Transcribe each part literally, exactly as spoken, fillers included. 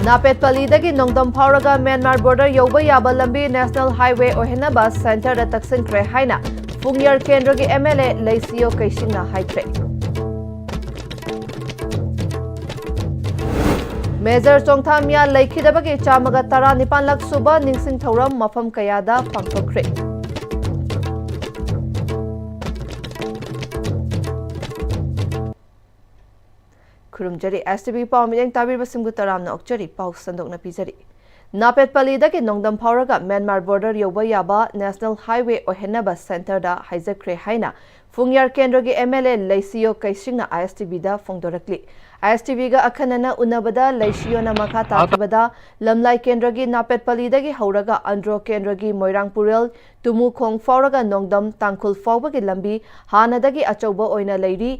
ꯅꯥꯄꯦꯠꯄꯂꯤꯗꯒꯤ ꯅꯣꯡꯗꯝ ꯐꯥꯎꯔꯒ Myanmar border ꯌꯧꯕ ꯌꯥꯕ ꯂꯝꯕꯤ ꯅꯦꯁꯅꯦꯜ ꯍꯥꯏꯋꯦ ꯑꯣꯏꯍꯟꯅꯕ ꯁꯦꯟꯇꯔꯗ ꯇꯛꯁꯤꯟꯈ꯭ꯔꯦ ꯍꯥꯏꯅ ꯐꯨꯡꯌꯥꯔ ꯀꯦꯟꯗ꯭ꯔꯒꯤ ꯑꯦꯝ ꯑꯦꯜ ꯑꯦ ꯂꯩꯁꯤꯌꯣ ꯀꯩꯁꯤꯡꯅ ꯍꯥꯏꯈ꯭ꯔꯦ꯫ ꯃꯦꯖꯔ ꯆꯣꯡꯊꯥ ꯃꯤꯌꯥ ꯂꯩꯈꯤꯗꯕꯒꯤ ꯆꯥꯝꯃꯒ ꯇꯔꯥꯅꯤꯄꯥꯟꯂꯛ ꯁꯨꯕ ꯅꯤꯡꯁꯤꯡ ꯊꯧꯔꯝ ꯃꯐꯝ ꯀꯌꯥꯗ ꯄꯥꯡꯊꯣꯛꯈ꯭ꯔꯦ꯫ ꯈꯨꯔꯨꯝꯖꯔꯤ꯫ ꯑꯦꯁ ꯇꯤ ꯚꯤ ꯄꯥꯎ ꯃꯤꯠꯌꯦꯡ ꯇꯥꯕꯤꯔꯤꯕꯁꯤꯡꯕꯨ ꯇꯔꯥꯝꯅ ꯑꯣꯛꯆꯔꯤ꯫ ꯄꯥꯎ ꯁꯟꯗꯣꯛꯅ ꯄꯤꯖꯔꯤ꯫ ꯅꯥꯄꯦꯠꯄꯂꯤꯗꯒꯤ ꯅꯣꯡꯗꯝ ꯐꯥꯎꯔꯒ ꯃ꯭ꯌꯥꯟꯃꯥꯔ ꯕꯣꯔꯗꯔ ꯌꯧꯕ ꯌꯥꯕ ꯅꯦꯁꯅꯦꯜ ꯍꯥꯏꯋꯦ ꯑꯣꯏꯍꯟꯅꯕ ꯁꯦꯟꯇꯔꯗ ꯍꯥꯏꯖꯈ꯭ꯔꯦ ꯍꯥꯏꯅ ꯐꯨꯡꯌꯥꯔ ꯀꯦꯟꯗ꯭ꯔꯒꯤ ꯑꯦꯝ ꯑꯦꯜ ꯑꯦ ꯂꯩꯁꯤꯌꯣ ꯀꯩꯁꯤꯡꯅ ꯑꯥꯏ ꯑꯦꯁ ꯇꯤ ꯚꯤꯗ ꯐꯣꯡꯗꯣꯔꯛꯂꯤ꯫ ꯑꯥꯏ ꯑꯦꯁ ꯇꯤ ꯚꯤꯒ ꯑꯈꯟꯅꯅ ꯎꯅꯕꯗ ꯂꯩꯁꯤꯌꯣꯅ ꯃꯈꯥ ꯇꯥꯈꯤꯕꯗ ꯂꯝꯂꯥꯏ ꯀꯦꯟꯗ꯭ꯔꯒꯤ ꯅꯥꯄꯦꯠꯄꯂꯤꯗꯒꯤ ꯍꯧꯔꯒ ꯑꯟꯗ꯭ꯔꯣ ꯀꯦꯟꯗ꯭ꯔꯒꯤ ꯃꯣꯏꯔꯥꯡꯄꯨꯔꯦꯜ ꯇꯨꯃꯨꯈꯣꯡ ꯐꯥꯎꯔꯒ ꯅꯣꯡꯗꯝ ꯇꯥꯡꯈꯨꯜ ꯐꯥꯎꯕꯒꯤ ꯂꯝꯕꯤ ꯍꯥꯟꯅꯗꯒꯤ ꯑꯆꯧꯕ ꯑꯣꯏꯅ ꯂꯩꯔꯤ꯫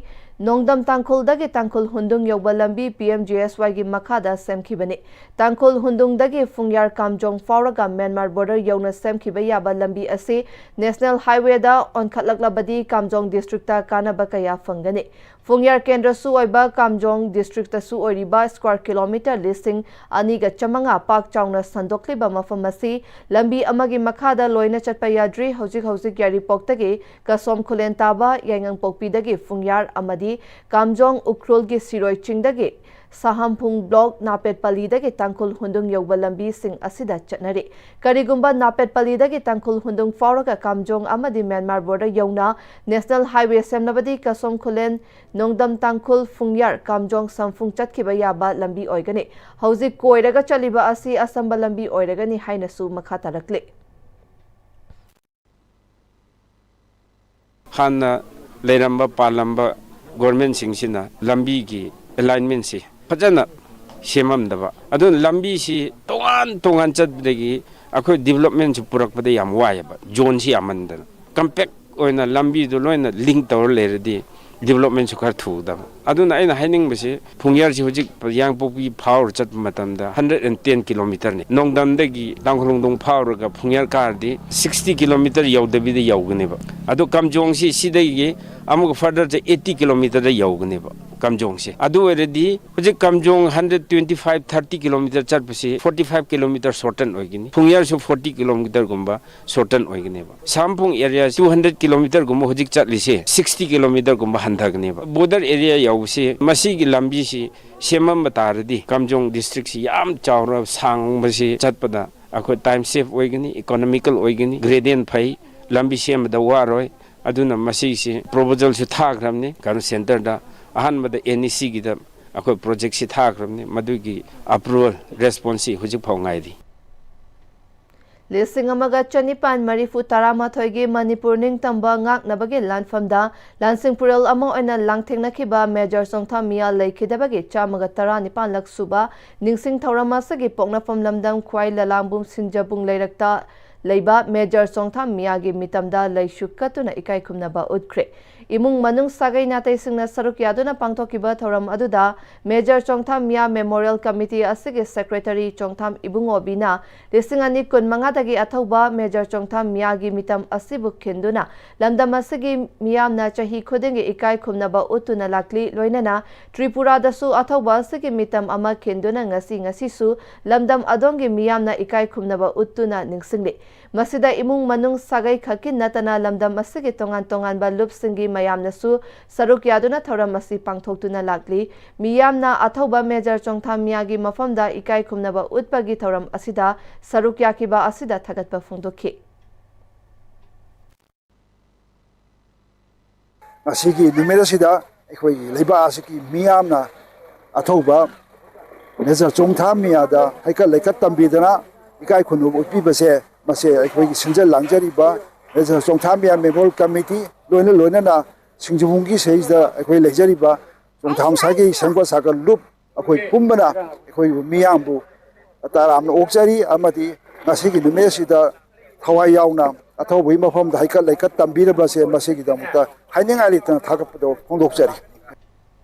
ꯅꯣꯡꯗꯝ ꯇꯥꯡꯈꯨꯜꯗꯒꯤ ꯇꯥꯡꯈꯨꯜ ꯍꯨꯟꯗꯨꯡ ꯌꯧꯕ ꯂꯝꯕꯤ ꯄꯤ ꯑꯦꯝ ꯖꯤ ꯑꯦꯁ ꯋꯥꯏꯒꯤ ꯃꯈꯥꯗ ꯁꯦꯝꯈꯤꯕꯅꯤ꯫ ꯇꯥꯡꯈꯨꯜ ꯍꯨꯟꯗꯨꯡꯗꯒꯤ ꯐꯨꯡꯌꯥꯔ ꯀꯥꯝꯖꯣꯡ ꯐꯥꯎꯔꯒ ꯃ꯭ꯌꯥꯟꯃꯥꯔ ꯕꯣꯔꯗꯔ ꯌꯧꯅ ꯁꯦꯝꯈꯤꯕ ꯌꯥꯕ ꯂꯝꯕꯤ ꯑꯁꯤ ꯅꯦꯁꯅꯦꯜ ꯍꯥꯏꯋꯦꯗ ꯑꯣꯟꯈꯠꯂꯛꯂꯕꯗꯤ ꯀꯥꯝꯖꯣꯡ ꯗꯤꯁꯇ꯭ꯔꯤꯛꯇ ꯀꯥꯟꯅꯕ ꯀꯌꯥ ꯐꯪꯒꯅꯤ꯫ ꯐꯨꯡꯌꯥꯔ ꯀꯦꯟꯗ꯭ꯔꯁꯨ ꯑꯣꯏꯕ ꯀꯥꯝꯖꯣꯡ ꯗꯤꯁꯇ꯭ꯔꯤꯛꯇꯁꯨ ꯑꯣꯏꯔꯤꯕ ꯁ꯭ꯀ꯭ꯋꯥꯔ ꯀꯤꯂꯣꯃꯤꯇꯔ ꯂꯤꯁꯤꯡ ꯑꯅꯤꯒ ꯆꯥꯃꯉꯥ ꯄꯥꯛ ꯆꯥꯎꯅ ꯁꯟꯗꯣꯛꯂꯤꯕ ꯃꯐꯝ ꯑꯁꯤ ꯂꯝꯕꯤ ꯑꯃꯒꯤ ꯃꯈꯥꯗ ꯂꯣꯏꯅ ꯆꯠꯄ ꯌꯥꯗ꯭ꯔꯤ꯫ ꯍꯧꯖꯤꯛ ꯍꯧꯖꯤꯛ ꯌꯥꯏꯔꯤꯄꯣꯛꯇꯒꯤ ꯀꯁꯣꯝ ꯈꯨꯂꯦꯟ ꯇꯥꯕ, ꯌꯥꯏꯉꯪꯄꯣꯛꯄꯤꯗꯒꯤ ꯐꯨꯡꯌꯥꯔ ꯑꯃꯗꯤ ꯀꯥꯝꯖꯣꯡ ꯎꯈ꯭ꯔꯨꯜꯒꯤ ꯁꯤꯔꯣꯏ ꯆꯤꯡꯗꯒꯤ ꯁꯍꯥꯝꯐꯨꯡ ꯕ꯭ꯂꯣꯛ ꯅꯥꯄꯦꯠꯄꯂꯤꯗꯒꯤ ꯇꯥꯡꯈꯨꯜ ꯍꯨꯟꯗꯨꯡ ꯌꯧꯕ ꯂꯝꯕꯤꯁꯤꯡ ꯑꯁꯤꯗ ꯆꯠꯅꯔꯤ꯫ ꯀꯔꯤꯒꯨꯝꯕ ꯅꯥꯄꯦꯠꯄꯂꯤꯗꯒꯤ ꯇꯥꯡꯈꯨꯜ ꯍꯨꯟꯗꯨꯡ ꯐꯥꯎꯔꯒ ꯀꯥꯝꯖꯣꯡ ꯑꯃꯗꯤ ꯃ꯭ꯌꯥꯟꯃꯥꯔ ꯕꯣꯔꯗꯔ ꯌꯧꯅ ꯅꯦꯁꯅꯦꯜ ꯍꯥꯏꯋꯦ ꯁꯦꯝꯂꯕꯗꯤ ꯀꯁꯣꯝ ꯈꯨꯂꯦꯟ ꯅꯣꯡꯗꯝ ꯇꯥꯡꯈꯨꯜ ꯐꯨꯡꯌꯥꯔ ꯀꯥꯝꯖꯣꯡ ꯁꯝꯐꯨꯡ ꯆꯠꯈꯤꯕ ꯌꯥꯕ ꯂꯝꯕꯤ ꯑꯣꯏꯒꯅꯤ꯫ ꯍꯧꯖꯤꯛ ꯀꯣꯏꯔꯒ ꯆꯠꯂꯤꯕ ꯑꯁꯤ ꯑꯁꯝꯕ ꯂꯝꯕꯤ ꯑꯣꯏꯔꯒꯅꯤ ꯍꯥꯏꯅꯁꯨ ꯃꯈꯥ ꯇꯥꯔꯛꯂꯤ꯫ ꯍꯥꯟꯅ ꯂꯩꯔꯝꯕ ꯄꯥꯜꯂꯝꯕ ꯒꯣꯔꯃꯦꯟꯁꯤꯡꯁꯤꯅ ꯂꯝꯕꯤꯒꯤ ꯑꯦꯂꯥꯏꯟꯃꯦꯟꯁꯤ ꯐꯖꯅ ꯁꯦꯝꯃꯝꯗꯕ, ꯑꯗꯨꯅ ꯂꯝꯕꯤꯁꯤ ꯇꯣꯉꯥꯟ ꯇꯣꯉꯥꯟ ꯆꯠꯄꯗꯒꯤ ꯑꯩꯈꯣꯏ ꯗꯤꯕꯂꯞꯃꯦꯟꯁꯨ ꯄꯨꯔꯛꯄꯗ ꯌꯥꯝ ꯋꯥꯏꯑꯦꯕ꯫ ꯖꯣꯟꯁꯤ ꯌꯥꯝꯃꯟꯗꯅ ꯀꯝꯄꯦꯛ ꯑꯣꯏꯅ ꯂꯝꯕꯤꯗꯨ ꯂꯣꯏꯅ ꯂꯤꯡ ꯇꯧꯔ ꯂꯩꯔꯗꯤ ꯗꯤꯕꯂꯞꯃꯦꯟꯁꯨ ꯈꯔ ꯊꯨꯒꯗꯕ꯫ ꯑꯗꯨꯅ ꯑꯩꯅ ꯍꯥꯏꯅꯤꯡꯕꯁꯤ, ꯐꯨꯡꯌꯥꯔꯁꯤ ꯍꯧꯖꯤꯛ ꯌꯥꯡꯄꯣꯛꯄꯤ ꯐꯥꯎꯔ ꯆꯠꯄ ꯃꯇꯝꯗ ꯍꯟꯗ꯭ꯔꯦꯠ ꯑꯦꯟ ꯇꯦꯟ ꯀꯤꯂꯣꯃꯤꯇꯔꯅꯤ꯫ ꯅꯣꯡꯗꯝꯗꯒꯤ ꯇꯥꯡꯈꯨꯂꯣꯡꯗꯣꯡ ꯐꯥꯎꯔꯒ ꯐꯨꯡꯌꯥꯔ ꯀꯥꯔꯗꯤ ꯁꯤꯛꯁꯇꯤ ꯀꯤꯂꯣꯃꯤꯇꯔ ꯌꯧꯗꯕꯤꯗ ꯌꯧꯒꯅꯦꯕ꯫ ꯑꯗꯣ ꯀꯝꯖꯣꯡꯁꯤ ꯁꯤꯗꯒꯤ ꯑꯃꯨꯛ ꯐꯔꯗꯔ ꯑꯩꯠꯇꯤ ꯀꯤꯂꯣꯃꯤꯇꯔꯗ ꯌꯧꯒꯅꯦꯕ ꯀꯝꯖꯣꯡꯁꯦ꯫ ꯑꯗꯨ ꯑꯣꯏꯔꯗꯤ ꯍꯧꯖꯤꯛ ꯀꯝꯖꯣꯡ hundred twenty five, thirty kilometre ꯆꯠꯄꯁꯤ ꯐꯣꯔꯇꯤ ꯐꯥꯏꯚ ꯀꯤꯂꯣꯃꯤꯇꯔ ꯁꯣꯔꯇꯟ ꯑꯣꯏꯒꯅꯤ꯫ ꯐꯨꯡꯌꯥꯔꯁꯨ ꯐꯣꯔꯇꯤ ꯀꯤꯂꯣꯃꯤꯇꯔꯒꯨꯝꯕ ꯁꯣꯔꯇꯟ ꯑꯣꯏꯒꯅꯦꯕ꯫ ꯁꯥꯝꯄꯨꯡ ꯑꯦꯔꯤꯌꯥ ꯇꯨ ꯍꯟꯗ꯭ꯔꯦꯠ ꯀꯤꯂꯣꯃꯤꯇꯔꯒꯨꯝꯕ ꯍꯧꯖꯤꯛ ꯆꯠꯂꯤꯁꯦ ꯁꯤꯛꯁꯇꯤ ꯀꯤꯂꯣꯃꯤꯇꯔꯒꯨꯝꯕ ꯍꯟꯊꯒꯅꯦꯕ꯫ ꯕꯣꯔꯗꯔ ꯑꯦꯔꯤꯌꯥ ꯌꯧꯕꯁꯦ ꯃꯁꯤꯒꯤ ꯂꯝꯕꯤꯁꯤ ꯁꯦꯝꯃꯝꯕ ꯇꯥꯔꯗꯤ ꯀꯝꯖꯣꯡ ꯗꯤꯁꯇ꯭ꯔꯤꯛꯁꯤ ꯌꯥꯝ ꯆꯥꯎꯔ ꯁꯥꯡꯕꯁꯤ ꯆꯠꯄꯗ ꯑꯩꯈꯣꯏ ꯇꯥꯏꯝ ꯁꯦꯐ ꯑꯣꯏꯒꯅꯤ, ꯏꯀꯣꯅꯣꯃꯤꯀꯦꯜ ꯑꯣꯏꯒꯅꯤ, ꯒ꯭ꯔꯦꯗꯦꯟ ꯐꯩ, ꯂꯝꯕꯤ ꯁꯦꯝꯕꯗ ꯋꯥꯔꯣꯏ꯫ ꯑꯗꯨꯅ ꯃꯁꯤꯁꯤ ꯄ꯭ꯔꯣꯄꯣꯖꯦꯜꯁꯨ ꯊꯥꯈ꯭ꯔꯕꯅꯤ ꯀꯩꯅꯣ ꯁꯦꯟꯇꯔꯗ꯫ ꯑꯍꯥꯟꯕꯗ ꯑꯦꯟ ꯏ ꯁꯤꯒꯤꯗ ꯑꯩꯈꯣꯏ ꯄ꯭ꯔꯣꯖꯦꯛꯁꯤ ꯊꯥꯈ꯭ꯔꯕꯅꯤ, ꯃꯗꯨꯒꯤ ꯑꯦꯄ꯭ꯔꯨꯚꯦꯜ ꯔꯦꯁꯄꯣꯟꯁꯁꯤ ꯍꯧꯖꯤꯛ ꯐꯥꯎ ꯉꯥꯏꯔꯤ꯫ ꯂꯤꯁꯤꯡ ꯑꯃꯒ ꯆꯅꯤꯄꯥꯟ ꯃꯔꯤꯐꯨ ꯇꯔꯥꯃꯥꯊꯣꯏꯒꯤ ꯃꯅꯤꯄꯨꯔ ꯅꯤꯡꯇꯝꯕ ꯉꯥꯛꯅꯕꯒꯤ ꯂꯥꯟꯐꯝꯗ ꯂꯥꯟꯁꯤꯡ ꯄꯨꯔꯦꯜ ꯑꯃ ꯑꯣꯏꯅ ꯂꯥꯡꯊꯦꯡꯅꯈꯤꯕ ꯃꯦꯖꯔ ꯆꯣꯡꯊꯥꯝ ꯃꯤꯌꯥ ꯂꯩꯈꯤꯗꯕꯒꯤ ꯆꯥꯝꯃꯒ ꯇꯔꯥꯅꯤꯄꯥꯟꯂꯛ ꯁꯨꯕ ꯅꯤꯡꯁꯤꯡ ꯊꯧꯔꯝ ꯑꯁꯤꯒꯤ ꯄꯣꯛꯅꯐꯝ ꯂꯝꯗꯝ ꯈ꯭ꯋꯥꯏ ꯂꯂꯥꯡꯕꯨꯡ ꯁꯤꯡꯖꯕꯨꯡ ꯂꯩꯔꯛꯇ ꯂꯩꯕ ꯃꯦꯖꯔ ꯆꯣꯡꯊꯥꯝ ꯃꯤꯌꯥꯒꯤ ꯃꯤꯇꯝꯗ ꯂꯩꯁꯨ ꯀꯠꯇꯨꯅ ꯏꯀꯥꯏ ꯈꯨꯝꯅꯕ ꯎꯠꯈ꯭ꯔꯦ꯫ ꯏꯃꯨꯡ ꯃꯅꯨꯡ ꯁꯥꯒꯩ ꯅꯥꯇꯩꯁꯤꯡꯅ ꯁꯔꯨꯛ ꯌꯥꯗꯨꯅ ꯄꯥꯡꯊꯣꯛꯈꯤꯕ ꯊꯧꯔꯝ ꯑꯗꯨꯗ ꯃꯦꯖꯔ ꯆꯣꯡꯊꯥꯝ ꯃꯤꯌꯥ ꯃꯦꯃꯣꯔꯤꯌꯦꯜ ꯀꯃꯤꯇꯤ ꯑꯁꯤꯒꯤ ꯁꯦꯀ꯭ꯔꯦꯇꯔꯤ ꯆꯣꯡꯊꯥꯝ ꯏꯕꯨꯡꯉꯣꯕꯤꯅ ꯂꯤꯁꯤꯡ ꯑꯅꯤ ꯀꯨꯟꯃꯉꯥꯗꯒꯤ ꯑꯊꯧꯕ ꯃꯦꯖꯔ ꯆꯣꯡꯊꯥꯝ ꯃꯤꯌꯥꯒꯤ ꯃꯤꯇꯝ ꯑꯁꯤꯕꯨ ꯈꯤꯟꯗꯨꯅ ꯂꯝꯗꯝ ꯑꯁꯤꯒꯤ ꯃꯤꯌꯥꯝꯅ ꯆꯍꯤ ꯈꯨꯗꯤꯡꯒꯤ ꯏꯀꯥꯏ ꯈꯨꯝꯅꯕ ꯎꯠꯇꯨꯅ ꯂꯥꯛꯂꯤ꯫ ꯂꯣꯏꯅꯅ ꯇ꯭ꯔꯤꯄꯨꯔꯥꯗꯁꯨ ꯑꯊꯧꯕ ꯑꯁꯤꯒꯤ ꯃꯤꯇꯝ ꯑꯃ ꯈꯤꯟꯗꯨꯅ ꯉꯁꯤ ꯉꯁꯤꯁꯨ ꯂꯝꯗꯝ ꯑꯗꯣꯝꯒꯤ ꯃꯤꯌꯥꯝꯅ ꯏꯀꯥꯏ ꯈꯨꯝꯅꯕ ꯎꯠꯇꯨꯅ ꯅꯤꯡꯁꯤꯡꯂꯤ꯫ ꯃꯁꯤꯗ ꯏꯃꯨꯡ ꯃꯅꯨꯡ ꯁꯥꯒꯩ ꯈꯛꯀꯤ ꯅꯠꯇꯅ ꯂꯝꯗꯝ ꯑꯁꯤꯒꯤ ꯇꯣꯉꯥꯟ ꯇꯣꯉꯥꯟꯕ ꯂꯨꯞꯁꯤꯡꯒꯤ ꯃꯌꯥꯝꯅꯁꯨ ꯁꯔꯨꯛ ꯌꯥꯗꯨꯅ ꯊꯧꯔꯝ ꯑꯁꯤ ꯄꯥꯡꯊꯣꯛꯇꯨꯅ ꯂꯥꯛꯂꯤ꯫ ꯃꯤꯌꯥꯝꯅ ꯑꯊꯧꯕ ꯃꯦꯖꯔ ꯆꯣꯡꯊꯥꯝ ꯃꯤꯌꯥꯒꯤ ꯃꯐꯝꯗ ꯏꯀꯥꯏ ꯈꯨꯝꯅꯕ ꯎꯠꯄꯒꯤ ꯊꯧꯔꯝ ꯑꯁꯤꯗ ꯁꯔꯨꯛ ꯌꯥꯈꯤꯕ ꯑꯁꯤꯗ ꯊꯥꯒꯠꯄ ꯐꯣꯡꯗꯣꯛꯈꯤ꯫ ꯉꯁꯤꯒꯤ ꯅꯨꯃꯤꯠ ꯑꯁꯤꯗ ꯑꯩꯈꯣꯏꯒꯤ ꯂꯩꯕꯥꯛ ꯑꯁꯤꯒꯤ ꯃꯤꯌꯥꯝꯅ ꯑꯊꯧꯕ ꯃꯦꯖꯔ ꯆꯣꯡꯊꯥꯝ ꯃꯤꯌꯥꯗ ꯍꯩꯀꯠ ꯂꯩꯀꯠ ꯇꯝꯕꯤꯗꯅ ꯏꯀꯥꯏ ꯈꯨꯝꯅꯕ ꯎꯠꯄꯤꯕꯁꯦ, ꯃꯁꯦ ꯑꯩꯈꯣꯏꯒꯤ ꯁꯤꯟꯖ ꯂꯥꯡꯖꯔꯤꯕ ꯃꯦꯖꯔ ꯆꯣꯡꯊꯥꯝ ꯃꯤꯌꯥ ꯃꯦꯃꯣꯔꯤꯌꯦꯜ ꯀꯃꯤꯇꯤ, ꯂꯣꯏꯅ ꯂꯣꯏꯅꯅ ꯁꯤꯡꯖꯃꯨꯡꯒꯤ ꯁꯤꯗꯩꯁꯤꯗ ꯑꯩꯈꯣꯏ ꯂꯩꯖꯔꯤꯕ ꯆꯣꯡꯊꯥꯝ ꯁꯥꯒꯩ ꯁꯦꯝꯒꯠ ꯁꯥꯒꯠ ꯂꯨꯞ ꯑꯩꯈꯣꯏ ꯄꯨꯝꯕꯅ ꯑꯩꯈꯣꯏꯕꯨ ꯃꯤꯌꯥꯝꯕꯨ ꯇꯔꯥꯝꯅ ꯑꯣꯛꯆꯔꯤ ꯑꯃꯗꯤ ꯉꯁꯤꯒꯤ ꯅꯨꯃꯤꯠ ꯑꯁꯤꯗ ꯊꯋꯥꯏ ꯌꯥꯎꯅ ꯑꯊꯧꯕꯒꯤ ꯃꯐꯝꯗ ꯍꯩꯀꯠ ꯂꯩꯀꯠ ꯇꯝꯕꯤꯔꯕꯁꯦ ꯃꯁꯤꯒꯤꯗꯃꯛꯇ ꯍꯥꯏꯅꯤꯡꯉꯥꯏ ꯂꯩꯇꯅ ꯊꯥꯒꯠꯄꯗꯣ ꯐꯣꯡꯗꯣꯛꯆꯔꯤ꯫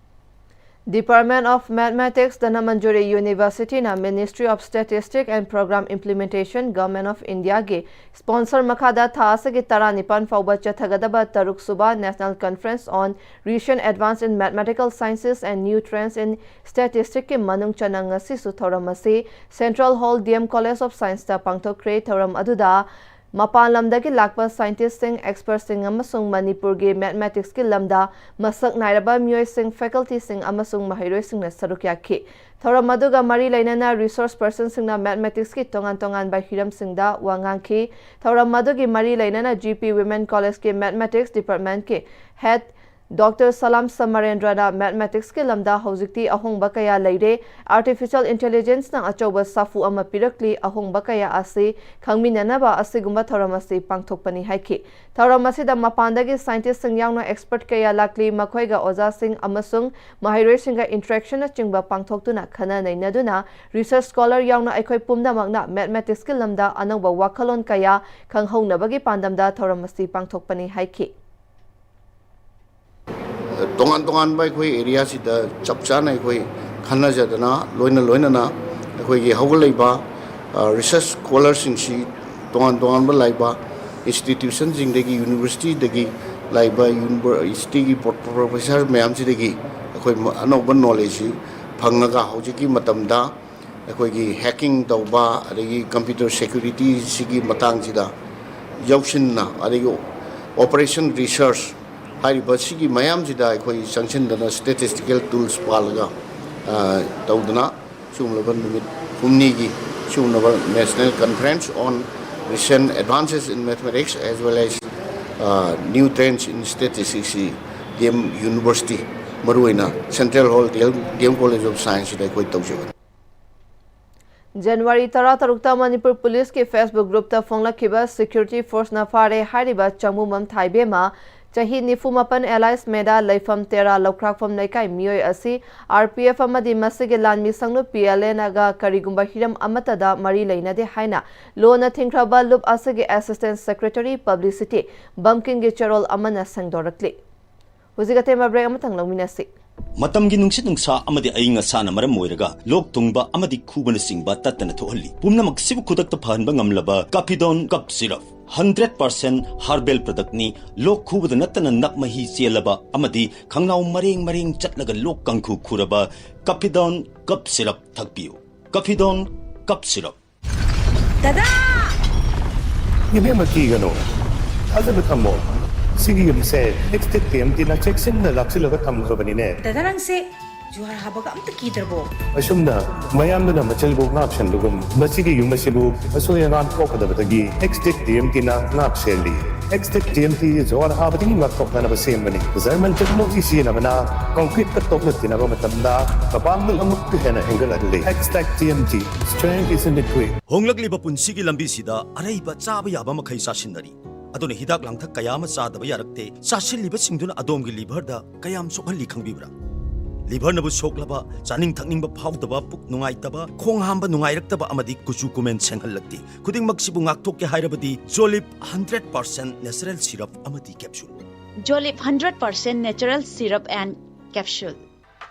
Department of Mathematics, Dhanamanjuri University ꯅ Ministry of Statistics and Program Implementation, Government of India ꯒꯤ sponsor ꯃꯈꯥꯗ ꯊꯥ ꯑꯁꯤꯒꯤ ꯇꯔꯥꯅꯤꯄꯥꯟ ꯐꯥꯎꯕ ꯆꯠꯊꯒꯗꯕ ꯇꯔꯨꯛ ꯁꯨꯕ National Conference on Recent Advance in Mathematical Sciences and New Trends in Statistics ꯀꯤ ꯃꯅꯨꯡ ꯆꯟꯅ ꯉꯁꯤꯁꯨ ꯊꯧꯔꯝ ꯑꯁꯤ Central Hall, D M College of Science ꯇ ꯄꯥꯡꯊꯣꯛꯈ꯭ꯔꯦ꯫ ꯊꯧꯔꯝ ꯑꯗꯨꯗ ꯃꯄꯥꯟ ꯂꯝꯗꯒꯤ ꯂꯥꯛꯄ scientist ꯁꯤꯡ, expert ꯁꯤꯡ ꯑꯃꯁꯨꯡ ꯃꯅꯤꯄꯨꯔꯒꯤ mathematics ꯀꯤ ꯂꯝꯗ ꯃꯁꯛ ꯅꯥꯏꯔꯕ ꯃꯤꯑꯣꯏꯁꯤꯡ, faculty ꯁꯤꯡ ꯑꯃꯁꯨꯡ ꯃꯍꯩꯔꯣꯏꯁꯤꯡꯅ ꯁꯔꯨꯛ ꯌꯥꯈꯤ꯫ ꯊꯧꯔꯝ ꯑꯗꯨꯒ ꯃꯔꯤ ꯂꯩꯅꯅ resource person ꯁꯤꯡꯅ mathematics ꯀꯤ ꯇꯣꯉꯥꯟ ꯇꯣꯉꯥꯟꯕ ꯍꯤꯔꯝꯁꯤꯡꯗ ꯋꯥ ꯉꯥꯡꯈꯤ꯫ ꯊꯧꯔꯝ ꯑꯗꯨꯒꯤ ꯃꯔꯤ ꯂꯩꯅꯅ G P Women College ꯀꯤ mathematics department ꯀꯤ head Doctor Salam Samarendra ꯅ mathematics ꯀꯤ ꯂꯝꯗ ꯍꯧꯖꯤꯛꯇꯤ ꯑꯍꯣꯡꯕ ꯀꯌꯥ ꯂꯩꯔꯦ, artificial intelligence ꯅ ꯑꯆꯧꯕ ꯁꯥꯐꯨ ꯑꯃ ꯄꯤꯔꯛꯂꯤ, ꯑꯍꯣꯡꯕ ꯀꯌꯥ ꯑꯁꯤ ꯈꯪꯃꯤꯟꯅꯅꯕ ꯑꯁꯤꯒꯨꯝꯕ ꯊꯧꯔꯝ ꯑꯁꯤ ꯄꯥꯡꯊꯣꯛꯄꯅꯤ ꯍꯥꯏꯈꯤ꯫ ꯊꯧꯔꯝ ꯑꯁꯤꯗ ꯃꯄꯥꯟꯗꯒꯤ scientist ꯁꯤꯡ ꯌꯥꯎꯅ expert ꯀꯌꯥ ꯂꯥꯛꯂꯤ, ꯃꯈꯣꯏꯒ ꯑꯣꯖꯥꯁꯤꯡ ꯑꯃꯁꯨꯡ ꯃꯍꯩꯔꯣꯏꯁꯤꯡꯒ interaction ꯅꯆꯤꯡꯕ ꯄꯥꯡꯊꯣꯛꯇꯨꯅ ꯈꯟꯅ ꯅꯩꯅꯗꯨꯅ research scholar ꯌꯥꯎꯅ ꯑꯩꯈꯣꯏ ꯄꯨꯝꯅꯃꯛꯅ mathematics ꯀꯤ ꯂꯝꯗ ꯑꯅꯧꯕ ꯋꯥꯈꯜꯂꯣꯟ ꯀꯌꯥ ꯈꯪꯍꯧꯅꯕꯒꯤ ꯄꯥꯟꯗꯝꯗ ꯊꯧꯔꯝ ꯑꯁꯤ ꯄꯥꯡꯊꯣꯛꯄꯅꯤ ꯍꯥꯏꯈꯤ꯫ ꯇꯣꯉꯥꯟ ꯇꯣꯉꯥꯟꯕ ꯑꯩꯈꯣꯏ area ꯁꯤꯗ ꯆꯞ ꯆꯥꯅ ꯑꯩꯈꯣꯏ ꯈꯟꯅꯖꯗꯅ, ꯂꯣꯏꯅ ꯂꯣꯏꯅꯅ ꯑꯩꯈꯣꯏꯒꯤ ꯍꯧꯒꯠꯂꯛꯏꯕ, ꯑ, research scholar ꯁꯤꯡꯁꯤ ꯇꯣꯉꯥꯟ ꯇꯣꯉꯥꯟꯕ ꯂꯥꯛꯏꯕ institution ꯁꯤꯡꯗꯒꯤ, university ꯗꯒꯤ ꯂꯥꯛꯏꯕ university ꯒꯤ ꯄ꯭ꯔꯣ-, professor ꯃꯌꯥꯝꯁꯤꯗꯒꯤ ꯑꯩꯈꯣꯏ ꯃ-, ꯑꯅꯧꯕ knowledge ꯁꯤ ꯐꯪꯉꯒ ꯍꯧꯖꯤꯛꯀꯤ ꯃꯇꯝꯗ ꯑꯩꯈꯣꯏꯒꯤ hacking ꯇꯧꯕ, ꯑꯗꯒꯤ computer security ꯁꯤꯒꯤ ꯃꯇꯥꯡꯁꯤꯗ ꯌꯥꯎꯁꯤꯟꯅ, ꯑꯗꯒꯤ operation research ꯍꯥꯏꯔꯤꯕ ꯁꯤꯒꯤ ꯃꯌꯥꯝꯁꯤꯗ ꯑꯩꯈꯣꯏ ꯆꯪꯁꯤꯟꯗꯅ statistical tools ꯄꯥꯜꯂꯒ, ꯑ, ꯇꯧꯗꯅ ꯁꯤꯒꯨꯝꯂꯕ ꯅꯨꯃꯤꯠ ꯍꯨꯝꯅꯤꯒꯤ ꯁꯤꯒꯨꯝꯂꯕ National Conference on Recent Advances in Mathematics as well as, ꯑ, New Trends in Statistics ꯁꯤ D M University, ꯃꯔꯨꯑꯣꯏꯅ Central Hall D M, D M College of Science ꯁꯤꯗ ꯑꯩꯈꯣꯏ ꯇꯧꯖꯕꯅꯤ꯫ ꯖꯅꯋꯥꯔꯤ ꯇꯔꯥꯇꯔꯨꯛꯇ ꯃꯅꯤꯄꯨꯔ ꯄꯨꯂꯤꯁꯀꯤ Facebook group ꯇ ꯐꯣꯡꯂꯛꯈꯤꯕ security force ꯅ ꯐꯥꯔꯦ ꯍꯥꯏꯔꯤꯕ ꯆꯪꯉꯨꯃꯝ ꯊꯥꯏꯕꯦꯝꯃ, ꯆꯍꯤ ꯅꯤꯐꯨ ꯃꯥꯄꯟ, alias ꯃꯦꯗꯥ, ꯂꯩꯐꯝ ꯇꯦꯔꯥ ꯂꯧꯈ꯭ꯔꯥꯛꯐꯝ ꯂꯩꯀꯥꯏ ꯃꯤꯑꯣꯏ ꯑꯁꯤ R P F ꯑꯃꯗꯤ ꯃꯁꯤꯒꯤ ꯂꯥꯟꯃꯤ ꯁꯪꯅꯨ P L A ꯅꯒ ꯀꯔꯤꯒꯨꯝꯕ ꯍꯤꯔꯝ ꯑꯃꯠꯇꯗ ꯃꯔꯤ ꯂꯩꯅꯗꯦ ꯍꯥꯏꯅ ꯂꯣꯅ ꯊꯤꯡꯈ꯭ꯔꯕ ꯂꯨꯞ ꯑꯁꯤꯒꯤ assistant secretary publicity ꯕꯝꯀꯤꯟꯒꯤ ꯆꯦꯔꯣꯜ ꯑꯃꯅ ꯁꯦꯡꯗꯣꯔꯛꯂꯤ꯫ ꯍꯧꯖꯤꯛ ꯑꯇꯦꯟꯕ break ꯑꯃꯇꯪ ꯂꯧꯃꯤꯟꯅꯁꯤ꯫ ꯃꯇꯝꯒꯤ ꯅꯨꯡꯁꯤꯠ ꯅꯨꯡꯁꯥ ꯑꯃꯗꯤ ꯑꯏꯪ ꯑꯁꯥꯅ ꯃꯔꯝ ꯑꯣꯏꯔꯒ ꯂꯣꯛ ꯊꯨꯡꯕ ꯑꯃꯗꯤ ꯈꯨꯕꯅꯆꯤꯡꯕ ꯇꯠꯇꯅ ꯊꯣꯛꯍꯜꯂꯤ꯫ ꯄꯨꯝꯅꯃꯛꯁꯤꯕꯨ ꯈꯨꯗꯛꯇ ꯐꯍꯟꯕ ꯉꯝꯂꯕ ꯀꯥꯐꯤꯗꯣꯟ ꯀꯞ ꯁꯤꯔꯞ, ꯍꯟꯗ꯭ꯔꯦꯠ ꯄꯥꯔꯁꯦꯟ ꯍꯥꯔꯕꯦꯜ ꯄ꯭ꯔꯗꯛꯅꯤ꯫ ꯂꯣꯛ ꯈꯨꯕꯗ ꯅꯠꯇꯅ ꯅꯞ ꯃꯍꯤ ꯆꯦꯜꯂꯕ ꯑꯃꯗꯤ ꯈꯪꯅꯥꯎ ꯃꯔꯦꯡ ꯃꯔꯦꯡ ꯆꯠꯂꯒ ꯂꯣꯛ ꯀꯥꯡꯈꯨ ꯈꯨꯔꯕ ꯀꯥꯐꯤꯗꯣꯟ ꯀꯞ ꯁꯤꯔꯞ ꯊꯛꯄꯤꯌꯨ꯫ ꯀꯥꯐꯤꯗꯣꯟ ꯀꯞ ꯁꯤꯔꯞ꯫ ꯗꯗꯥ! ꯏꯕꯦꯝꯃ, ꯀꯤꯒꯅꯨ, ꯊꯥꯖꯕ ꯊꯝꯃꯣ꯫ ꯁꯤꯒꯤ ꯌꯨꯝꯁꯦ ꯑꯦꯛꯁꯇꯦꯛ ꯇꯤ ꯑꯦꯝ ꯇꯤꯅ ꯆꯦꯛꯁꯤꯟꯅ ꯂꯥꯛꯁꯤꯜꯂꯒ ꯊꯝꯈ꯭ꯔꯕꯅꯤꯅꯦ꯫ ꯗꯗꯥ, ꯅꯪꯁꯦ ꯖꯨꯍꯥꯔ ꯍꯥꯕꯒ ꯑꯝꯇ ꯀꯤꯗ꯭ꯔꯕꯣ? ꯑꯁꯨꯝꯅ ꯃꯌꯥꯝꯗꯨꯅ ꯃꯆꯤꯜꯕꯨ ꯉꯥꯛ ꯁꯦꯟꯕꯒꯨꯝ, ꯃꯁꯤꯒꯤ ꯌꯨꯝ ꯑꯁꯤꯕꯨ ꯑꯁꯣꯏ ꯑꯉꯥꯝ ꯊꯣꯛꯀꯗꯕꯗꯒꯤ ꯑꯦꯛꯁꯇꯦꯛ ꯇꯤ ꯑꯦꯝ ꯇꯤꯅ ꯉꯥꯛ ꯁꯦꯜꯂꯤ꯫ ꯑꯦꯛꯁꯇꯦꯛ ꯇꯤ ꯑꯦꯝ ꯇꯤ ꯖꯨꯍꯥꯔ ꯍꯥꯕꯗꯒꯤ ꯉꯥꯛꯊꯣꯛꯅꯅꯕ ꯁꯦꯝꯕꯅꯤ꯫ ꯖꯔꯃꯟ ꯇꯦꯛꯅꯣꯂꯣꯖꯤ ꯁꯤꯖꯤꯟꯅꯕꯅ ꯀꯪꯀ꯭ꯔꯤꯠꯀ ꯇꯣꯛꯅ ꯇꯤꯟꯅꯕ ꯃꯇꯝꯗ ꯃꯄꯥꯡꯒꯜ ꯑꯃꯨꯛꯀ ꯍꯦꯟꯅ ꯍꯦꯟꯒꯠꯍꯜꯂꯤ꯫ ꯑꯦꯛꯁꯇꯦꯛ T M T, strength is in the grit. ꯍꯣꯡꯂꯛꯂꯤꯕ ꯄꯨꯟꯁꯤꯒꯤ ꯂꯝꯕꯤꯁꯤꯗ ꯑꯔꯩꯕ ꯆꯥꯕ ꯌꯥꯕ ꯃꯈꯩ ꯆꯥꯁꯤꯟꯅꯔꯤ꯫ ꯑꯗꯨꯅ ꯍꯤꯗꯥꯛ ꯂꯥꯡꯊꯛ ꯀꯌꯥ ꯑꯃ ꯆꯥꯗꯕ ꯌꯥꯔꯛꯇꯦ꯫ ꯆꯥꯁꯤꯜꯂꯤꯕꯁꯤꯡꯗꯨꯅ ꯑꯗꯣꯝꯒꯤ ꯂꯤꯚꯔꯗ ꯀꯌꯥꯝ ꯁꯣꯛꯍꯜꯂꯤ ꯈꯪꯕꯤꯕ꯭ꯔꯥ? ꯂꯤꯚꯔꯅꯕꯨ ꯁꯣꯛꯂꯕ, ꯆꯥꯅꯤꯡ ꯊꯛꯅꯤꯡꯕ ꯐꯥꯎꯗꯕ, ꯄꯨꯛ ꯅꯨꯡꯉꯥꯏꯇꯕ, ꯈꯣꯡ ꯍꯥꯝꯕ ꯅꯨꯡꯉꯥꯏꯔꯛꯇꯕ ꯑꯃꯗꯤ ꯀꯨꯆꯨ ꯀꯨꯃꯦꯟ ꯁꯦꯡꯍꯜꯂꯛꯇꯦ꯫ ꯈꯨꯗꯤꯡꯃꯛꯁꯤꯕꯨ ꯉꯥꯛꯊꯣꯛꯀꯦ ꯍꯥꯏꯔꯕꯗꯤ ꯖꯣꯂꯤꯞ ꯍꯟꯗ꯭ꯔꯦꯠ ꯄꯥꯔꯁꯦꯟ ꯅꯦꯆꯔꯦꯜ ꯁꯤꯔꯞ ꯑꯃꯗꯤ capsule. Jolip hundred percent natural syrup and capsule.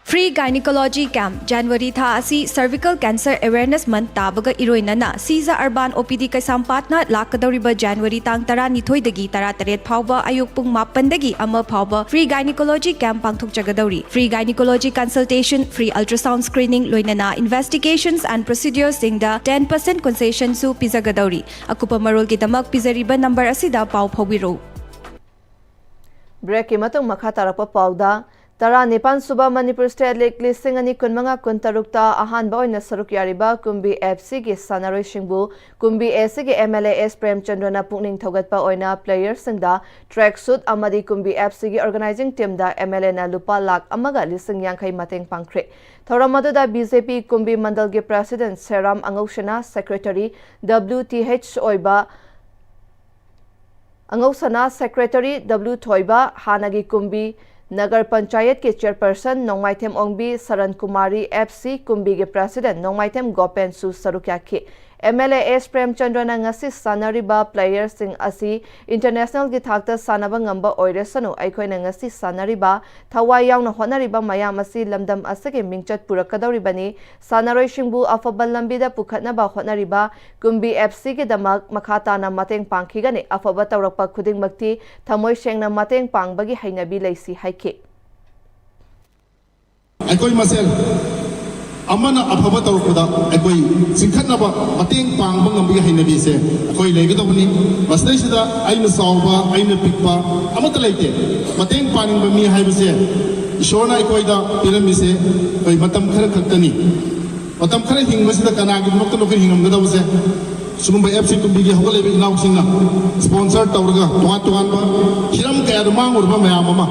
Free Gynecology Camp, January ꯊꯥ ꯑꯁꯤ Cervical Cancer Awareness Month ꯇꯥꯕꯒ ꯏꯔꯣꯏꯅꯅ ꯁꯤꯖ ꯑꯔꯕꯥꯟ ꯑꯣ ꯄꯤ ꯗꯤ ꯀꯩꯁꯥꯝꯄꯥꯠꯅ ꯂꯥꯛꯀꯗꯧꯔꯤꯕ January ꯇꯥꯡ ꯇꯔꯥꯅꯤꯊꯣꯏꯗꯒꯤ ꯇꯔꯥꯇꯔꯦꯠ ꯐꯥꯎꯕ ꯑꯌꯨꯛ ꯄꯨꯡ ꯃꯥꯄꯟꯗꯒꯤ ꯑꯃ ꯐꯥꯎꯕ Free Gynecology Camp ꯄꯥꯡꯊꯣꯛꯆꯒꯗꯧꯔꯤ꯫ Free Gynecology Consultation, Free Ultrasound Screening ꯂꯣꯏꯅꯅ Investigations and Proceduresꯁꯤꯡꯗ ten percent concessionꯁꯨ ꯄꯤꯖꯒꯗꯧꯔꯤ꯫ ꯑꯀꯨꯞꯄ ꯃꯔꯣꯜꯒꯤꯗꯃꯛ ꯄꯤꯖꯔꯤꯕ number ꯑꯁꯤꯗ ꯄꯥꯎ ꯐꯥꯎꯕꯤꯔꯛꯎ꯫ ꯕ꯭ꯔꯦꯛꯀꯤ ꯃꯇꯨꯡ ꯃꯈꯥ ꯇꯥꯔꯛꯄ ꯄꯥꯎꯗ, ꯇꯔꯥꯅꯤꯄꯥꯟ ꯁꯨꯕ ꯃꯅꯤꯄꯨꯔ ꯁ꯭ꯇꯦꯠ ꯂꯤꯒ ꯂꯤꯁꯤꯡ ꯑꯅꯤ ꯀꯨꯟꯃꯉꯥ ꯀꯨꯟꯇꯔꯨꯛꯇ ꯑꯍꯥꯟꯕ ꯑꯣꯏꯅ ꯁꯔꯨꯛ ꯌꯥꯔꯤꯕ ꯀꯨꯝꯕꯤ ꯑꯦꯐ ꯁꯤꯒꯤ ꯁꯥꯟꯅꯔꯣꯏꯁꯤꯡꯕꯨ ꯀꯨꯝꯕꯤ ꯑꯦ ꯁꯤꯒꯤ ꯑꯦꯝ ꯑꯦꯜ ꯑꯦ ꯑꯦꯁ ꯄ꯭ꯔꯦꯝꯆꯟꯗ꯭ꯔꯅ ꯄꯨꯛꯅꯤꯡ ꯊꯧꯒꯠꯄ ꯑꯣꯏꯅ playerꯁꯤꯡꯗ track suit ꯑꯃꯗꯤ ꯀꯨꯝꯕꯤ ꯑꯦꯐ ꯁꯤꯒꯤ organizing teamꯗ ꯑꯦꯝ ꯑꯦꯜ ꯑꯦꯅ ꯂꯨꯄꯥ ꯂꯥꯈ ꯑꯃꯒ ꯂꯤꯁꯤꯡ ꯌꯥꯡꯈꯩ ꯃꯇꯦꯡ ꯄꯥꯡꯈ꯭ꯔꯦ꯫ ꯊꯧꯔꯝ ꯑꯗꯨꯗ ꯕꯤ ꯖꯦ ꯄꯤ ꯀꯨꯝꯕꯤ ꯃꯟꯗꯜꯒꯤ president ꯁꯦꯔꯥꯝ ꯑꯉꯧꯁꯅꯥ, secretary W T H ꯑꯣꯏꯕ ꯑꯉꯧꯁꯅꯥ, secretary W ꯊꯣꯏꯕ, ꯍꯥꯟꯅꯒꯤ ꯀꯨꯝꯕꯤ ꯅꯒꯔ ꯄꯟꯆꯥꯌꯠꯀꯤ chairperson ꯅꯣꯡꯃꯥꯏꯊꯦꯝ ꯑꯣꯡꯕꯤ, ꯁꯔꯟ ꯀꯨꯃꯥꯔꯤ, ꯑꯦꯐ ꯁꯤ ꯀꯨꯝꯕꯤꯒꯤ president ꯅꯣꯡꯃꯥꯏꯊꯦꯝ ꯒꯣꯄꯦꯟꯁꯨ ꯁꯔꯨꯛ ꯌꯥꯈꯤ꯫ ꯑꯦꯝ ꯑꯦꯜ ꯑꯦ ꯑꯦꯁ ꯄ꯭ꯔꯦꯝꯆꯟꯗ꯭ꯔꯅ ꯉꯁꯤ ꯁꯥꯟꯅꯔꯤꯕ ꯄ꯭ꯂꯦꯌꯔꯁꯤꯡ ꯑꯁꯤ ꯏꯟꯇꯔꯅꯦꯁꯅꯦꯜꯒꯤ ꯊꯥꯛꯇ ꯁꯥꯟꯅꯕ ꯉꯝꯕ ꯑꯣꯏꯔꯁꯅꯨ, ꯑꯩꯈꯣꯏꯅ ꯉꯁꯤ ꯁꯥꯟꯅꯔꯤꯕ ꯊꯋꯥꯏ ꯌꯥꯎꯅ ꯍꯣꯠꯅꯔꯤꯕ ꯃꯌꯥꯝ ꯑꯁꯤ ꯂꯝꯗꯝ ꯑꯁꯤꯒꯤ ꯃꯤꯡꯆꯠ ꯄꯨꯔꯛꯀꯗꯧꯔꯤꯕꯅꯤ꯫ ꯁꯥꯟꯅꯔꯣꯏꯁꯤꯡꯕꯨ ꯑꯐꯕ ꯂꯝꯕꯤꯗ ꯄꯨꯈꯠꯅꯕ ꯍꯣꯠꯅꯔꯤꯕ ꯀꯨꯝꯕꯤ ꯑꯦꯐ ꯁꯤꯒꯤꯗꯃꯛ ꯃꯈꯥ ꯇꯥꯅ ꯃꯇꯦꯡ ꯄꯥꯡꯈꯤꯒꯅꯤ꯫ ꯑꯐꯕ ꯇꯧꯔꯛꯄ ꯈꯨꯗꯤꯡꯃꯛꯇꯤ ꯊꯃꯣꯏ ꯁꯦꯡꯅ ꯃꯇꯦꯡ ꯄꯥꯡꯕꯒꯤ ꯍꯩꯅꯕꯤ ꯂꯩꯁꯤ ꯍꯥꯏꯈꯤ꯫ ꯑꯩꯈꯣꯏ ꯃꯁꯦꯜ ꯑꯃꯅ ꯑꯐꯕ ꯇꯧꯔꯛꯄꯗ ꯑꯩꯈꯣꯏ ꯆꯤꯡꯈꯠꯅꯕ ꯃꯇꯦꯡ ꯄꯥꯡꯕ ꯉꯝꯕꯒꯤ ꯍꯩꯅꯕꯤꯁꯦ ꯑꯩꯈꯣꯏ ꯂꯩꯒꯗꯧꯕꯅꯤ꯫ ꯃꯁꯤꯗꯩꯁꯤꯗ ꯑꯩꯅ ꯆꯥꯎꯕ, ꯑꯩꯅ ꯄꯤꯛꯄ ꯑꯃꯠꯇ ꯂꯩꯇꯦ꯫ ꯃꯇꯦꯡ ꯄꯥꯡꯅꯤꯡꯕ ꯃꯤ ꯍꯥꯏꯕꯁꯦ ꯏꯁꯣꯔꯅ ꯑꯩꯈꯣꯏꯗ ꯄꯤꯔꯝꯃꯤꯁꯦ ꯑꯩꯈꯣꯏ ꯃꯇꯝ ꯈꯔ ꯈꯛꯇꯅꯤ꯫ ꯃꯇꯝ ꯈꯔ ꯍꯤꯡꯕꯁꯤꯗ ꯀꯅꯥꯒꯤꯗꯃꯛꯇꯅꯣ ꯑꯩꯈꯣꯏ ꯍꯤꯡꯉꯝꯒꯗꯧꯕꯁꯦ? ꯁꯤꯒꯨꯝꯕ ꯑꯦꯐ ꯁꯤ ꯀꯨꯝꯕꯤꯒꯤ ꯍꯧꯒꯠꯂꯛꯏꯕ ꯏꯅꯥꯎꯁꯤꯡꯅ ꯏꯁꯄꯣꯟꯁꯔ ꯇꯧꯔꯒ ꯇꯣꯉꯥꯟ ꯇꯣꯉꯥꯟꯕ ꯍꯤꯔꯝ ꯀꯌꯥꯗ ꯃꯥꯡꯉꯨꯔꯕ ꯃꯌꯥꯝ ꯑꯃ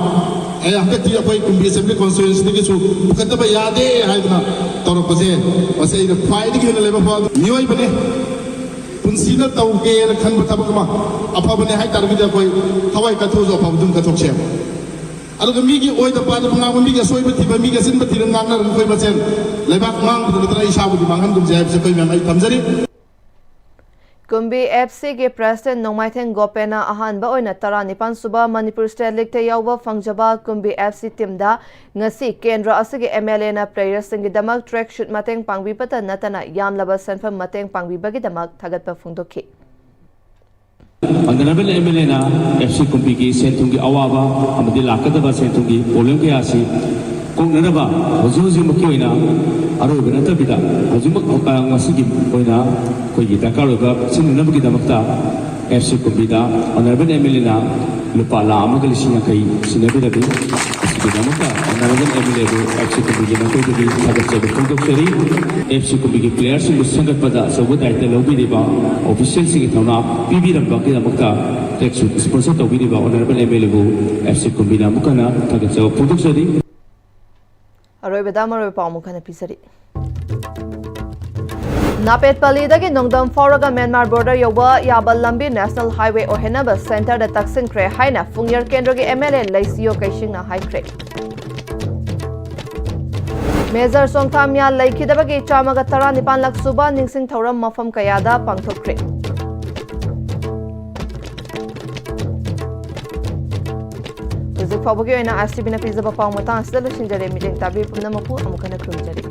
ꯑꯦ ꯍꯟꯗꯛꯇꯤ ꯑꯩꯈꯣꯏ ꯀꯨꯝꯕꯤ ꯑꯦꯁꯦꯝꯕ꯭ꯂꯤ ꯀꯣꯟꯁꯇꯤꯇ꯭ꯋꯦꯟꯁꯤꯗꯒꯤꯁꯨ ꯄꯨꯈꯠꯇꯕ ꯌꯥꯗꯦ ꯍꯥꯏꯗꯅ ꯇꯧꯔꯛꯄꯁꯦ, ꯃꯁꯤ ꯑꯩꯅ ꯈ꯭ꯋꯥꯏꯗꯒꯤ ꯍꯦꯟꯅ ꯂꯥꯏꯕꯛ ꯐꯕ ꯃꯤꯑꯣꯏꯕꯅꯤ꯫ ꯄꯨꯟꯁꯤꯗ ꯇꯧꯒꯦꯅ ꯈꯟꯕ ꯊꯕꯛ ꯑꯃ ꯑꯐꯕꯅꯦ ꯍꯥꯏ ꯇꯥꯔꯒꯗꯤ ꯑꯩꯈꯣꯏ ꯊꯋꯥꯏ ꯀꯠꯊꯣꯛꯑꯁꯨ ꯑꯐꯕꯗꯨꯝ ꯀꯠꯊꯣꯛꯁꯦ꯫ ꯑꯗꯨꯒ ꯃꯤꯒꯤ ꯑꯣꯏꯗ ꯄꯥꯗꯕ ꯉꯥꯡꯕ, ꯃꯤꯒꯤ ꯑꯁꯣꯏꯕ ꯊꯤꯕ, ꯃꯤꯒꯤ ꯑꯁꯤꯟꯕ ꯊꯤꯔꯒ ꯉꯥꯡꯅꯔꯒ ꯑꯩꯈꯣꯏ ꯃꯁꯦꯟ ꯂꯩꯕꯥꯛ ꯃꯥꯡꯕꯗ ꯅꯠꯇꯅ ꯑꯩ ꯏꯁꯥꯕꯨꯗꯤ ꯃꯥꯡꯍꯟꯒꯨꯝꯁꯦ ꯍꯥꯏꯕꯁꯦ ꯑꯩꯈꯣꯏ ꯃꯌꯥꯝ ꯑꯩ ꯊꯝꯖꯔꯤ꯫ ꯀꯨꯝꯕꯤ ꯑꯦꯐ ꯁꯤꯒꯤ ꯄ꯭ꯔꯦꯁꯤꯗꯦꯟ ꯅꯣꯡꯃꯥꯏꯊꯦꯝ ꯒꯣꯄꯦꯟꯅ ꯑꯍꯥꯟꯕ ꯑꯣꯏꯅ ꯇꯔꯥꯅꯤꯄꯥꯟ ꯁꯨꯕ ꯃꯅꯤꯄꯨꯔ ꯁ꯭ꯇꯦꯠ ꯂꯤꯛꯇ ꯌꯥꯎꯕ ꯐꯪꯖꯕ ꯀꯨꯝꯕꯤ ꯑꯦꯐ ꯁꯤ ꯇꯤꯝꯗ ꯉꯁꯤ ꯀꯦꯟꯗ꯭ꯔ ꯑꯁꯤꯒꯤ ꯑꯦꯝ ꯑꯦꯜ ꯑꯦꯅ ꯄ꯭ꯂꯦꯌꯔꯁꯤꯡꯒꯤꯗꯃꯛ ꯇ꯭ꯔꯦꯛ ꯁꯨꯠ ꯃꯇꯦꯡ ꯄꯥꯡꯕꯤꯕꯇ ꯅꯠꯇꯅ ꯌꯥꯝꯂꯕ ꯁꯦꯟꯐꯝ ꯃꯇꯦꯡ ꯄꯥꯡꯕꯤꯕꯒꯤꯗꯃꯛ ꯊꯥꯒꯠꯄ ꯐꯣꯡꯗꯣꯛꯈꯤ꯫ ꯑꯣꯅꯔꯦꯕꯜ ꯑꯦꯝ ꯑꯦꯜ ꯑꯦꯅ ꯑꯦꯐ ꯁꯤ ꯀꯨꯝꯕꯤꯒꯤ ꯁꯦꯟ ꯊꯨꯝꯒꯤ ꯑꯋꯥꯕ ꯑꯃꯗꯤ ꯂꯥꯛꯀꯗꯕ ꯁꯦꯟ ꯊꯨꯝꯒꯤ ꯄ꯭ꯔꯣꯕ꯭ꯂꯦꯝ ꯀꯌꯥ ꯑꯁꯤ ꯀꯣꯛꯅꯅꯕ ꯍꯧꯖꯤꯛ ꯍꯧꯖꯤꯛꯃꯛꯀꯤ ꯑꯣꯏꯅ ꯑꯔꯣꯏꯕ ꯅꯠꯇꯕꯤꯗ ꯍꯧꯖꯤꯛꯃꯛ ꯉꯁꯤꯒꯤ ꯑꯣꯏꯅ ꯑꯩꯈꯣꯏꯒꯤ ꯗꯔꯀꯥꯔ ꯑꯣꯏꯕ ꯁꯤꯖꯤꯟꯅꯅꯕꯒꯤꯗꯃꯛꯇ F C ꯀꯨꯝꯕꯤꯗ honourable M L ꯑꯦꯅ ꯂꯨꯄꯥ ꯂꯥꯈ ꯑꯃꯒ ꯂꯤꯁꯤꯡ ꯌꯥꯡꯈꯩ ꯁꯤꯟꯅꯕꯤꯔꯝꯃꯤ꯫ ꯑꯁꯤꯒꯤꯗꯃꯛꯇ ꯑꯣꯅꯔꯦꯕꯜ ꯑꯦꯝ ꯑꯦꯜ ꯑꯦꯕꯨ ꯑꯦꯐ ꯁꯤ ꯀꯨꯝꯕꯤꯒꯤ ꯃꯥꯏꯀꯩꯗꯒꯤ ꯊꯥꯒꯠꯆꯕ ꯐꯣꯡꯗꯣꯛꯆꯔꯤ꯫ ꯑꯦꯐ ꯁꯤ ꯀꯨꯝꯕꯤꯒꯤ ꯄ꯭ꯂꯦꯌꯔꯁꯤꯡꯕꯨ ꯁꯦꯝꯒꯠꯄꯗ ꯑꯆꯧꯕ ꯗꯥꯏꯇ ꯂꯧꯕꯤꯔꯤꯕ ꯑꯣꯐꯤꯁꯤꯌꯦꯜꯁꯤꯡꯒꯤ ꯊꯧꯅꯥ ꯄꯤꯕꯤꯔꯝꯕꯒꯤꯗꯃꯛꯇ ꯇ꯭ꯔꯦꯛꯁꯨꯠ ꯏꯁꯄꯣꯟꯁꯔ ꯇꯧꯕꯤꯔꯤꯕ ꯑꯣꯅꯔꯦꯕꯜ ꯑꯦꯝ ꯑꯦꯜ ꯑꯦꯕꯨ ꯑꯦꯐ ꯁꯤ ꯀꯨꯝꯕꯤꯅ ꯑꯃꯨꯛ ꯍꯟꯅ ꯊꯥꯒꯠꯆꯕ ꯐꯣꯡꯗꯣꯛꯆꯔꯤ꯫ ꯑꯔꯣꯏꯕꯗ ꯃꯔꯨꯑꯣꯏꯕ ꯄꯥꯎ ꯑꯃꯨꯛ ꯍꯟꯅ ꯄꯤꯖꯔꯤ꯫ ꯅꯥꯄꯦꯠꯄꯂꯤꯗꯒꯤ ꯅꯣꯡꯗꯝ ꯐꯥꯎꯔꯒ ꯃ꯭ꯌꯥꯟꯃꯥꯔ ꯕꯣꯔꯗꯔ ꯌꯧꯕ ꯌꯥꯕ ꯂꯝꯕꯤ ꯅꯦꯁꯅꯦꯜ ꯍꯥꯏꯋꯦ ꯑꯣꯏꯍꯟꯅꯕ ꯁꯦꯟꯇꯔꯗ ꯇꯛꯁꯤꯟꯈ꯭ꯔꯦ ꯍꯥꯏꯅ ꯐꯨꯡꯌꯔ ꯀꯦꯟꯗ꯭ꯔꯒꯤ ꯑꯦꯝ ꯑꯦꯜ ꯑꯦ ꯂꯩꯁꯤꯌꯣ ꯀꯩꯁꯤꯡꯅ ꯍꯥꯏꯈ꯭ꯔꯦ꯫ ꯃꯦꯖꯔ ꯁꯣꯡꯊꯥꯝꯌꯥ ꯂꯩꯈꯤꯗꯕꯒꯤ ꯆꯥꯝꯃꯒ ꯇꯔꯥꯅꯤꯄꯥꯟꯂꯛ ꯁꯨꯕ ꯅꯤꯡꯁꯤꯡ ꯊꯧꯔꯝ ꯃꯐꯝ ꯀꯌꯥꯗ ꯄꯥꯡꯊꯣꯛꯈ꯭ꯔꯦ꯫ ꯍꯧꯖꯤꯛ ꯐꯥꯎꯕꯒꯤ ꯑꯣꯏꯅ ꯑꯥꯏ ꯑꯦꯁ ꯇꯤ ꯚꯤꯅ ꯄꯤꯖꯕ ꯄꯥꯎ ꯃꯇꯥꯡ ꯑꯁꯤꯗ ꯂꯣꯏꯁꯤꯟꯖꯔꯦ꯫ ꯃꯤꯠꯌꯦꯡ ꯇꯥꯕꯤꯕ ꯄꯨꯝꯅꯃꯛꯄꯨ ꯑꯃꯨꯛ ꯍꯟꯅ ꯈꯨꯔꯨꯝꯖꯔꯤ꯫